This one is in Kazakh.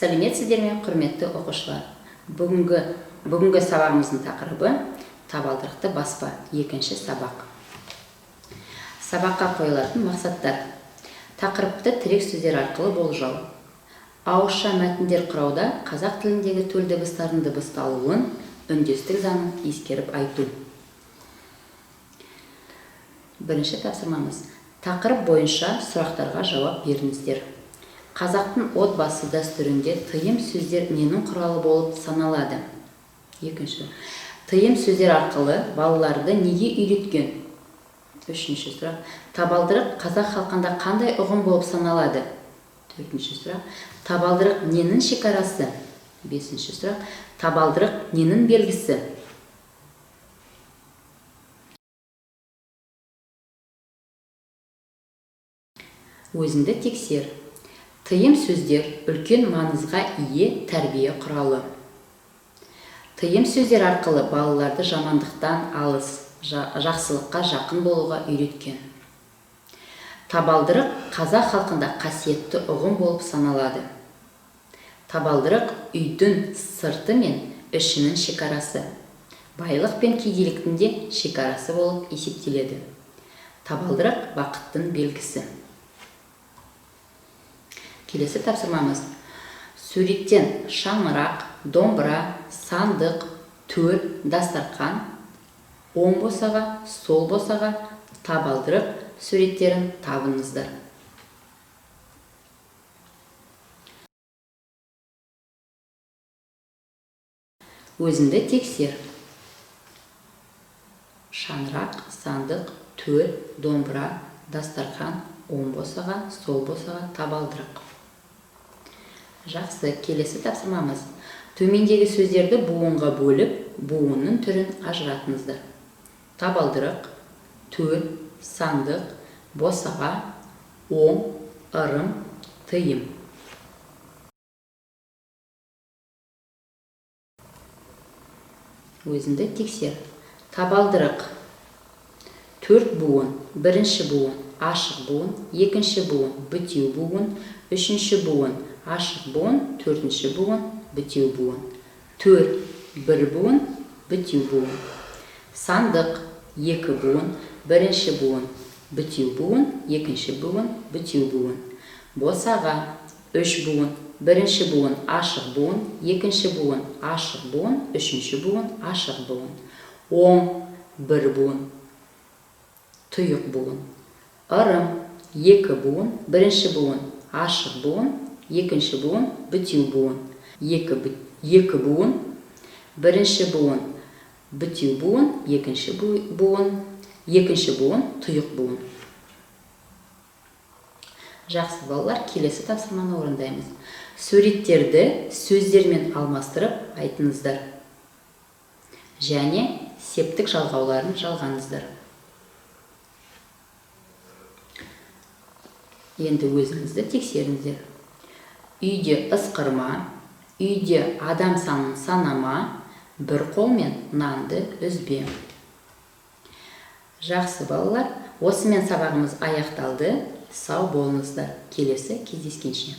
Сәлеметсіздер ме, құрметті оқушылар? Бүгінгі сабағымыздың тақырыбы табалдырықты баспа, екінші сабақ. Сабаққа қойылатын мақсаттар. Тақырыпты тірек сөздер арқылы болжау. Ауызша мәтіндер құрауда қазақ тіліндегі төл дыбыстардың дыбысталуын, үндестік заңын ескеріп айту. Бірінші тапсырмамыз. Тақырып бойынша сұрақтарға жауап беріңіздер. Қазақтың отбасы дәстүрінде тыйым сөздер ненің құралы болып саналады? Екінші. Тыйым сөздер арқылы балаларды неге үйреткен? Үшінші сұрақ. Табалдырық қазақ халқында қандай ұғым болып саналады? Төртінші сұрақ. Табалдырық ненің шекарасы? Бесінші сұрақ. Табалдырық ненің белгісі? Өзіңді тексер. Тыйым сөздер үлкен маңызға ие тәрбие құралы. Тыйым сөздер арқылы балаларды жамандықтан алыс, жақсылыққа жақын болуға үйреткен. Табалдырық қазақ халқында қасиетті ұғым болып саналады. Табалдырық үйдің сырты мен ішінің шекарасы, байлық пен кедейліктің де шекарасы болып есептеледі. Табалдырық бақыттың белгісі. Келесі тапсырмамыз. Суреттен шаңырақ, домбыра, сандық, төр, дастарқан, оң босаға, сол босаға, табалдырық суреттерін табыңыздар. Өзіңді тексер. Шаңырақ, сандық, төр, домбыра, дастарқан, оң босаға, сол босаға, табалдырық. Жақсы, келесі тапсырмамыз. Төмендегі сөздерді буынға бөліп, буынның түрін ажыратыңыздар. Табалдырық, төр, сандық, босаға, оң, ырым, тыйым. Өзіңді тексер. Табалдырық. Төрт буын. Бірінші буын ашық буын, екінші буын бітеу буын, үшінші буын ашық буын, төртінші буын бітеу буын. Төр бір буын, бітеу буын. Сандық екі буын, бірінші буын бітеу буын, екінші буын бітеу буын. Босаға үш буын, бірінші буын ашық буын, екінші буын ашық буын, үшінші буын ашық буын. Оң бір буын, тұйық буын. Ырым екі буын, бірінші буын ашық буын, екінші буын бітеу буын. Екі буын, бірінші буын бітеу буын, екінші буын тұйық буын. Жақсы, балалар, келесі тапсырманы орындаймыз. Суреттерді сөздермен алмастырып айтыңыздар. Және септік жалғауларын жалғаңыздар. Енді өзіңізді тексеріңіздер. Үйде ысқырма, үйде адам санын санама, бір қолмен нанды үзбе. Жақсы, балалар, осымен сабағымыз аяқталды. Сау болыңыздар. Келесі кездескенше.